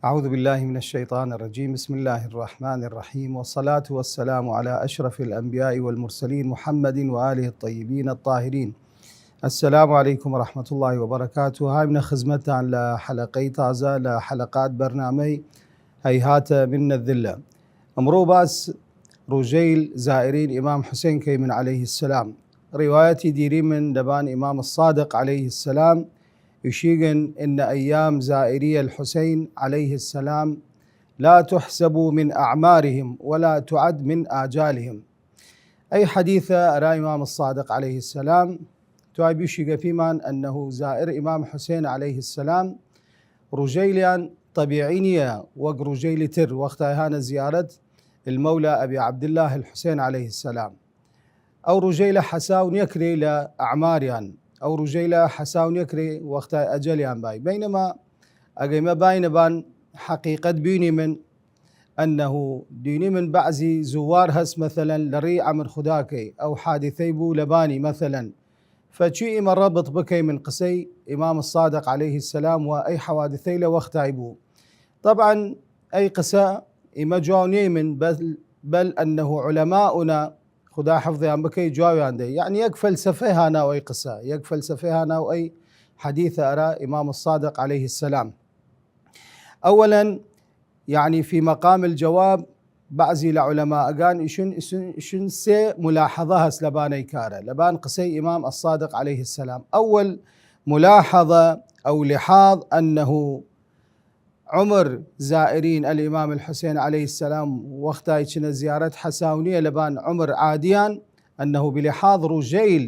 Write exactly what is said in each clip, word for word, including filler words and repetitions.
أعوذ بالله من الشيطان الرجيم. بسم الله الرحمن الرحيم. والصلاة والسلام على أشرف الأنبياء والمرسلين محمد وآله الطيبين الطاهرين. السلام عليكم ورحمة الله وبركاته. هایم نە خزمەتان لە حەلەقەی تازە لە حەلەقات بەرنامەی هەیهاتە من نەذلە. ئەمڕۆ باس ڕوژەیل زائرین ئیمام حوسێن کەیمن عليه السلام. ڕیوایەتی دیریمن لەبان ئیمام الصادق عليه السلام، ئیشیگن: إن أيام زائري الحسين عليه السلام لا تحسب من أعمارهم ولا تعد من آجالهم. ئەی حەدیثە ئەرا ئیمام الصادق عليه السلام، توای بیشیگە پیمان: أنه زائر ئیمام حوسێن عليه السلام، ڕوژەیلیان طبیعی نییە وەک ڕوژەیلی تر وەختای هانە زیارەت المولى أبي عبد الله الحسين عليه السلام. ئەو ڕوژەیلە حەساو نیەکرێ لە ئەعماریان، ئەو ڕوژەیلە حەساو نیەکرێ وەختای ئەجەلیان بای. بەینەما ئەگەیمە باینە بان حەقیقەت بینیمن، ئەنەهو دینیمن بەعزی زووار هەس، مەسەلەن، لە ڕی ئەمر خودا کەی ئەو حادثەی بوو لەبانی، مەسەلەن، فەچی ئیمە ڕەبط بکەیمن قسەی ئیمام الصادق عليه السلام و ئەی حوادثەی لە وەختای بوو؟ طبعا ئەی قسە ئیمە جواو نیەیمن، بەل، بەل ئەنەهو علماؤنا، خودا حفظیان بکەی، جواویان دەی. یعنی یەک فەلسەفەی هاناو ئەی قسە، یەک فەلسەفەی هاناو ئەی حەدیثە ئەرا ئیمام الصادق عليه السلام. ئەوەلەن، یعنی في مقام الجواب، بەعزی لە علماءەگان ئیشن، ئیشن، ئیشن سێ ملاحظە هەس لەبانەی کارە، لەبان قسەی ئیمام الصادق عليه السلام. ئەوەل ملاحظە ئەو لحاظ ئەنەهو عمر زائرین الإمام الحسين عليه السلام وەختای چنە زیارەت حەساو نییە لەبان عمر عادیان، ئەنەهو بلحاظ ڕوژەیل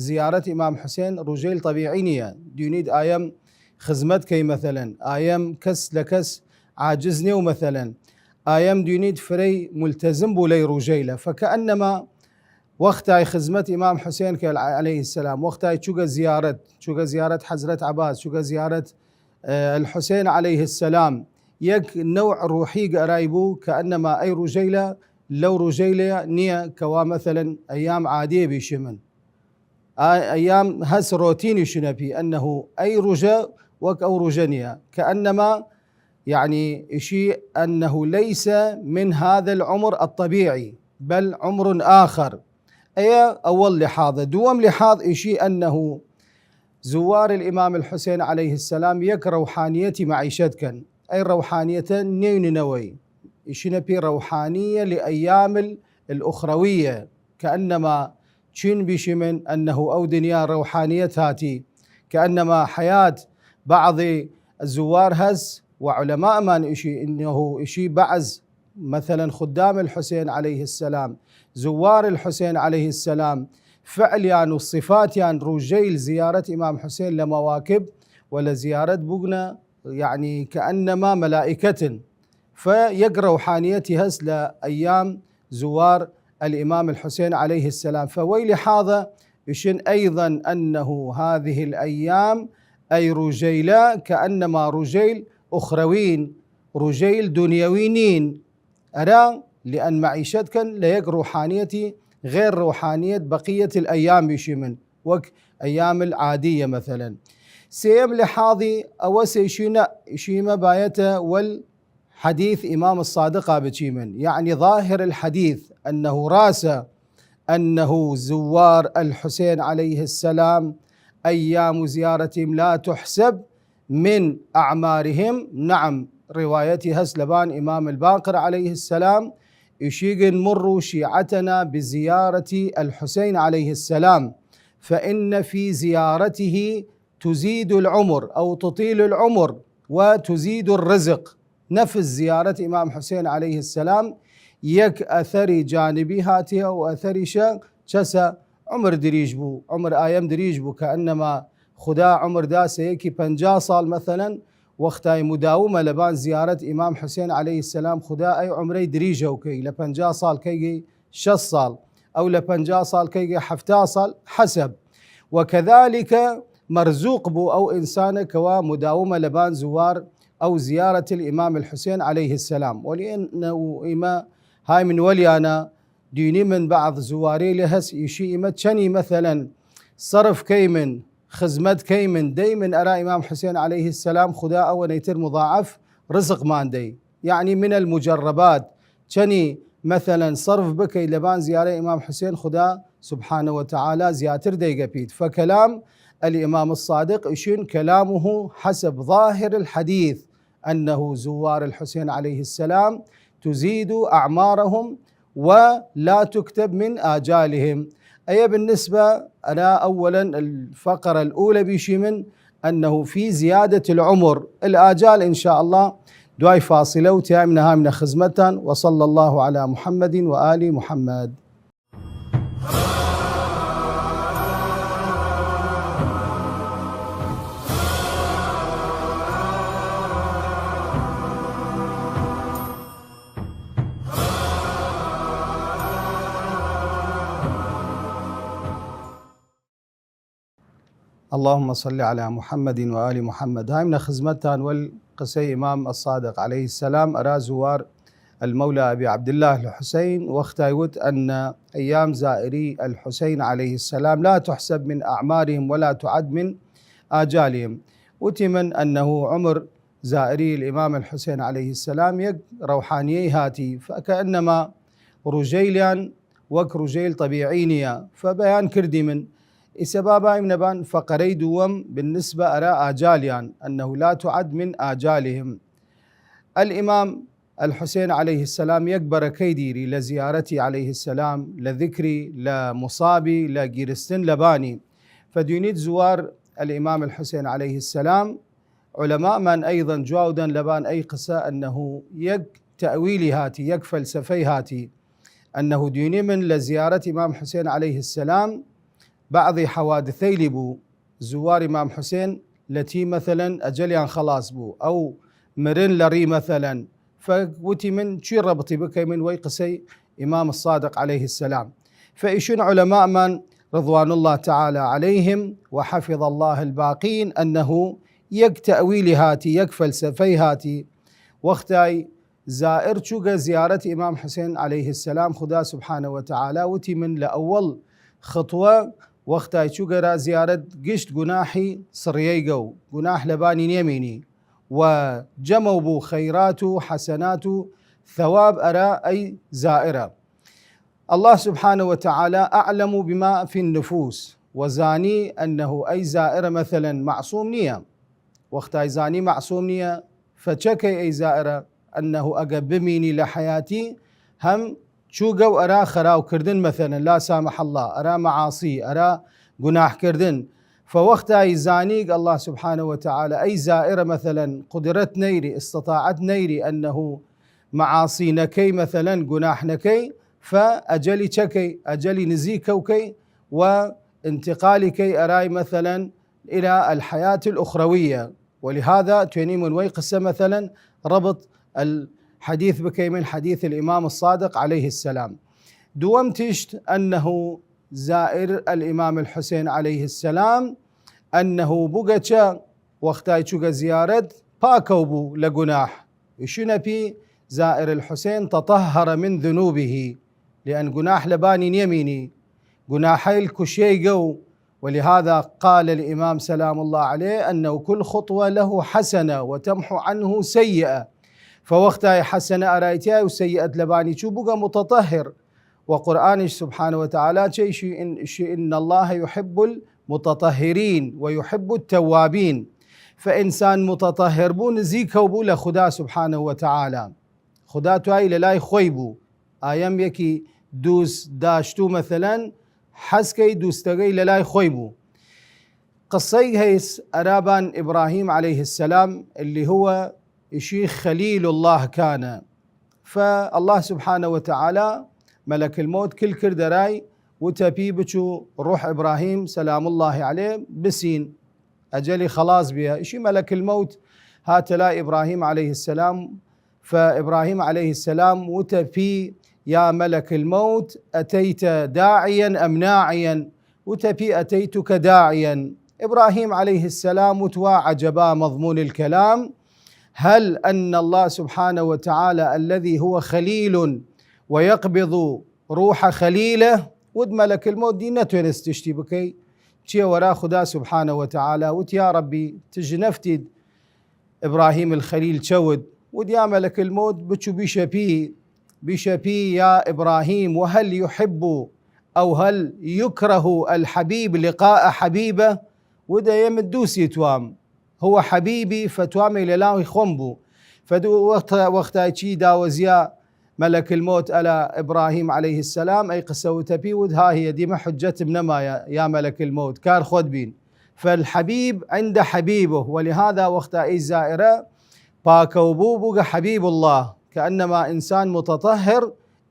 زیارەت ئیمام حوسێن ڕوژەیل طبیعی نییە. دینید ئایەم خزمەت کەی، مەسەلەن، ئایەم کەس لە کەس عاجز نیە و، مەسەلەن، ئایەم دینید فرەی ملتزم بوو لەی ڕوژەیلە، فکەئەنەما وەختای خزمەت ئیمام حوسێن کە عليه السلام، وەختای چوگە زیارەت، چوگە زیارەت حەزرەت عەباس، چوگە زیارەت، ئە، الحسين عليه السلام، یەک نەوع ڕوحی گەرای بوو کە ئەنەما ئەی ڕوژەیلە لەو ڕوژەیلە نییە کەوا، مەسەلەن، ئەیام عادیە بیشیمن. ئا-، ئەیام هەس ڕۆتینی شنەپی، ئەنەهو ئەی ڕوژە وەک ئەو ڕوژە نییە، کە ئەنەما، یعنی، ئیشی أنه ليس من هذا العمر الطبيعي، بل عمر آخر. ئەیە ئەوەڵ لحاظە. دووەم لحاظ ئیشی ئەنەهو زووار الإمام الحسين عليه السلام یەک ڕەوحانیەتی مەعیشەت کەن. ئەی ڕەوحانیەتە نێوننەوەی، ئیشینە پی ڕەوحانیە لە ئەیام ال-، الأخروية، کە ئەنەما چین بیشیمن ئەنەهو ئەو دنیا ڕەوحانیەت هاتی، کە ئەنەما حەیات بعضی زووار هەس و علماءمان ئیشی ئەنەهو ئیشی بعض، مەسەلەن، خدام الحسين عليه السلام، زووار الحسين عليه السلام، فعلیان و صفاتیان ڕوژەیل زیارەت ئیمام حوسێن لە مەواکب و لە زیارەت بوگنە، یعنی، کەئەنەما مەلائکەتن. فیەک ڕەوحانیەتی هەس لە ئەیام زووار الإمام الحسين عليه السلام. فوەی لحاظە ئیشن أيضا أنه هذه الأيام، ئەی ڕوژەیلە، کەئەنەما ڕوژەیل أخروين، ڕوژەیل دنیەوی نین. ئەرا لأن مەعیشەت کەن لە یەک ڕوحانیەتی غێر ڕوحانیەت بەقیەت الأيام بیشیمن، وەک ئەیام العادیە، مەسەلەن. سێیەم لحاظی ئەوەسە ئیشینە، ئیشیمە بایەتە وەل حەدیث ئیمام الصادقا بچیمن، یعنی ظاهر الحديث أنه ڕاسە أنه زوار الحسين عليه السلام أيام زيارتهم لا تحسب من أعمارهم. نعم، ڕیوایەتی هەس لەبان ئیمام الباقر عليه السلام، ئیشیگن: مروا شيعتنا بزيارة الحسين عليه السلام، فإن في زيارته تزيد العمر أو تطيل العمر وتزيد الرزق. نفس زیارەت ئیمام حوسێن عليه السلام یەک ئەثەری جانبی هاتیە و ئەثەریشە چەسە؟ عمر دریژ بوو، عمر ئایەم دریژ بوو، کەئەنەما خودا عمر داسە یەکی پەنجا ساڵ، مەسەلەن، وەختای مداومە لەبان زیارەت ئیمام حوسێن عليه السلام خودا ئەی عمرەی دریژەو کەی، لە پەنجا ساڵ کەیگەی شەست ساڵ، ئەو لە پەنجا ساڵ کەیگەی حەفتا ساڵ، حەسەب. وكذلك مەرزوق بوو ئەو ئنسانە کەوا مداومە لەبان زوار ئەو زیارەت الئیمام الحوسێن عليه السلام. وەلی ئێ-، ئیمە هایمن وەلیانە دینیمن بعض زوارەیلێ هەس ئیشی ئیمە چەنی مەسەلەن سەرف کەیمن، خزمەت کەیمن، دەیمن ئەرا ئیمام حوسێن عليه السلام، خودا ئەوەنەیتر مضاعف رزقمان دەی، یەعنی من المجربات، چەنی مەسەلەن صرف بکەی لەبان زیارەی ئیمام حسێن، خودا سبحانە وتعالی زیاتر دەیگەپید. فكلام الإمام الصادق ئیشین كلامه حسب ظاهر الحديث أنه زوار الحسين عليه السلام تزيد أعمارهم ولا تكتب من آجالهم. ئەیە بالنسبە ئەرا ئەوەلەن الفقرە الأولى بیشیمن أنه في زيادة العمر، الآجال إن شاء الله دوای فاصلە و تیایم نەهامنە خزمەتان. وصلى الله على محمد وآل محمد. اللهم صل على محمد وآل محمد. هایم نە خزمەتتان وەل قسەی ئیمام الصادق عليه السلام ئەرا زوار المولى أبي عبد الله الحسين، وەختای وت أن أيام زائري الحسين عليه السلام لا تحسب من أعمارهم ولا تعد من آجالهم. وتیمن أنه عمر زائری الإمام الحسين عليه السلام یەک روحانیەی هاتی، فكأنما روژەیلیان وەک روژەیل طبیعی نیە، فبەیان کردیمن. ئیسە با بایم نەبان فقرەی دووەم بالنسبە ئەرا ئاجالیان، أنه لا تعد من آجالهم. الإمام الحسين عليه السلام یەک بەرەکەی دیری لە زیارەتی عليه السلام، لە ذکری، لە مصابی، لە گیرستن لەبانی. فدوینید زوار الإمام الحسين عليه السلام علماءمان أيضا جواودن لەبان ئەی قسە أنه یەک تأویلی هاتی، یەک فەلسەفەی هاتی، أنه دوینیمن لە زیارەت ئیمام حسێن عليه السلام بعضی حوادثەیلی بوو، زوار ئیمام حسێن لەتی مەسەلەن ئەجەلیان خەڵاس بوو، ئەو مرن لەڕی مەسەلەن، فوتیمن چی ربطی بکەیمن وەی قسەی ئیمام الصادق عليه السلام؟ فئیشون علماءمان رضوان الله تعالى عليهم وحفظ الله الباقين أنه یەک تأویلی هاتی، یەک فەلسەفەی هاتی. وەختای زائر چوگە زیارەت ئیمام حسێن عليه السلام، خودا سبحانە وتعالی وتیمن لە ئەوەڵ خطوە وەختای چوگە را زیارەت گشت گوناحی سڕیەیگە و گوناح لەبانی نیەمینی، و جەمەو بوو خەیرات و حەسەنات و ثەواب ئەرا ئەی زائرە. الله سبحانه وتعالى أعلم بما في النفوس، وزانی أنه ئەی زائرە مەسەلەن معصوم نیە. وەختای زانی معصوم نیە، فچەکەی ئەی زائرە أنه ئەگە بمینی لە حەیاتی هەم چوگە و ئەرا خەراوکردن مەسەلەن لا سامح الله، ئەرا معاصی، ئەرا گوناحکردن. فوەختای زانیگ الله سبحانه وتعالى ئەی زائرە مەسەلەن قدرەت نەیری، استطاعت نەیری أنه معاصی نەکەی، مەسەلەن گوناح نەکەی، فەئەجەلی چەکەی؟ ئەجەلی نزیکەو کەی و انتقالی کەی ئەرای مەسەلەن إلى الحياة الأخروية. ولهذا توێنیمن وەی قسە مەسەلەن ربط الحديث بکەیمن حديث الإمام الصادق عليه السلام. دووەم تیشت أنه زائر الإمام الحسين عليه السلام أنه بوگە چە وەختای چوگە زیارەت پاکەو بوو لە گوناح. ئیشونە پی زائر الحسين تطهر من ذنوبه، لأن گوناح لەبانی نیەمینی، گوناحەیل کوشیەیگە و ولهذا قال الإمام سلام الله عليه أنه كل خطوة له حسنة وتمحو عنه سيئة. فوەختای حەسەنە ئەرایتیای و سەیئەت لەبانی چوو بوگە متطهر. وقرآنش سبحانه وتعالى چیشی إن، شی إن الله يحب المتطهرين ويحب التوابين. فإنسان متطهر بوو نزیکەو بوو لە خودا سبحانه وتعالى. خودا توایی لەلای خوەی بوو. ئایەم یەکی دووس داشتوو مەسەلەن حەز کەی دووستەگەی لەلای خوەی بوو. قسەی هەیس ئەرابان ئیبراهیم عليه السلام اللي هو ئیشی خلیل الله كان. فالله سبحانه وتعالى ملك الموت کل کرد ئەرای وتە پی بچوو روح ئیبراهیم سلام الله عليه بسین، ئەجەلی خەڵاس بیا. ئیشی ملک الموت هاتە لا ئیبراهیم عليه السلام، فإبراهيم عليه السلام وتە پی: يا ملك الموت، أتيت داعيا أم ناعيا؟ وتە پی: أتيتك داعيا. إبراهيم عليه السلام وت: وعجبا مضمون الكلام، هل أن الله سبحانه وتعالى الذي هو خليل ويقبض روح خليله؟ وت ملك الموت دی نەتوێنست تشتی بکەی، چیە وەرا خودا سبحانه وتعالى وت: يا ربي، تژ نەفتید ئیبراهیم الخلیل چەود، ودیا ملک الموت بچو بیشە پی، بیشە پی یا ابراهیم، وهل يحب او هل يكره الحبيب لقاء حبيبه؟ ودە یە من دووسی توام، هو حبيبي، فتوامەی لەلاوی خوەم بوو. فدو وەخت، وەختای چی داوەزیا ملک الموت ئەلا ابراهیم علیه السلام، ئەی قسە وتە پی ود ها هیە، دیمە حجەتم نەمایە یا ملک الموت، کار خوەد بین. فالحبيب عند حبيبه، ولهذا وەختا ئەی زائرە پاکەو بوو، بووگە حبيب الله، كأنما انسان متطهر،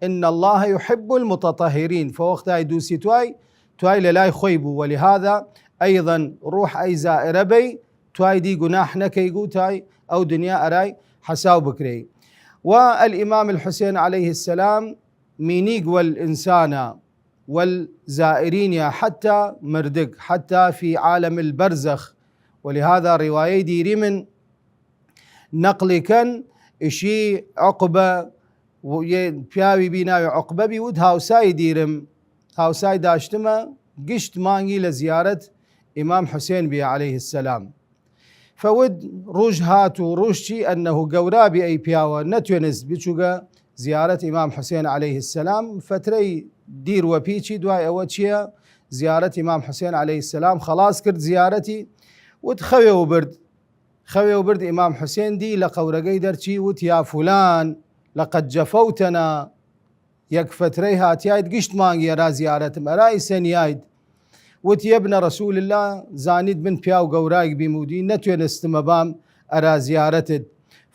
ان الله يحب المتطهرين. فوەختای دووسی توای، توای لەلای خوەی بوو، ولهذا ايضا روح ئەی زائرە بەی، توای دی گوناح نەکەیگ و تای ئەو دنیا ئەرای حەساو بکرێی. و الامام الحسین علیه السلام مینیگ وەل ئنسانە، وەل زائرینە حتی مردگ، حتی فی عالم البرزخ. ولهذا ڕیوایەی دیریمن نەقڵی کەن، ئیشی عقبە، و یە پیاوی بی ناوی عقبە بی، ود هاوسای دیرم، هاوسای داشتمە، گشت مانگی لە زیارەت ئیمام حسین بی علیه السلام. فود ڕوژ هات و ڕوژ چی ئەنه گەورا بی ئەی پیاوە نەتوێنست بچووگە زیارەت ئیمام حسین علیه السلام. فترەی دیر وەپی چی، دوای ئەوە چیە زیارەت ئیمام حسین علیه السلام خلاص کرد زیارەتی، ود خەوێ و برد. خەوێ و برد ئیمام حسین دی لە قەورەگەی دەرچی، وت یا فلان لقد جفوتنا، یەک فترەی هاتیاید گشت مانگی ئەرا زیارەتم، ئەرا ئیسە نیاید. وت یە ابن رسول الله، زانید من پیاو گەورایگ بیم و دی نەتوێنستمە بام ئەرا زیارەتد.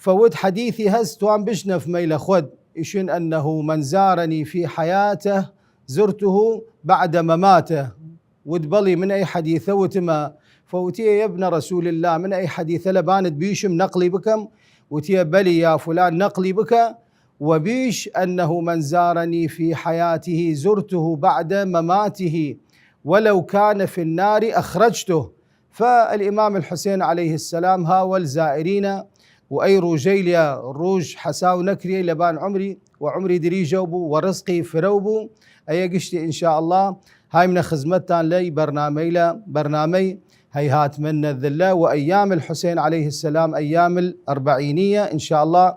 فوت حدیثی هەست توام بشنەفمەی لە خوەد، ئیشن انه من زارنی فی حیاته زرته بعد مماته. وت بەڵی من ئەی حدیثە وتمە. فوتیە یە ابن رسول الله، من ئەی حدیثە لەبانت بیشم نەقڵی بکەم؟ وتیە بەلی یا فلان نەقڵی بکە، وبیش انه من زارنی فی حیاته زرته بعد مماته ولو کان فی النار اخرجته. فالامام الحسین علیه السلام ها وەل زائرینە، و ئەی ڕوژەیلە ڕوژ حەساو نەکریەی لەبان عمری، و عمری دریژەو بوو و ڕزقی فرەو بوو. ئەیە گشتی ان شاء الله هایمنە خزمەتتان لەی بەرنامەیلە، بەرنامەی هيهات منا الذلة وأيام الحسين عليه السلام أيام الأربعينية ان شاء الله.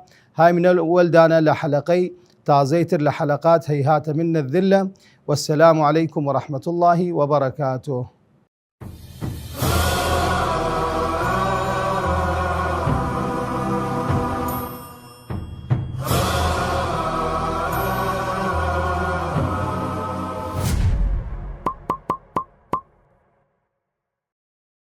هایمنە وەلدانە لە حەلەقەی تازەیتر لە حەلەقات هيهات منا الذلة. والسلام عليكم ورحمة الله وبركاته.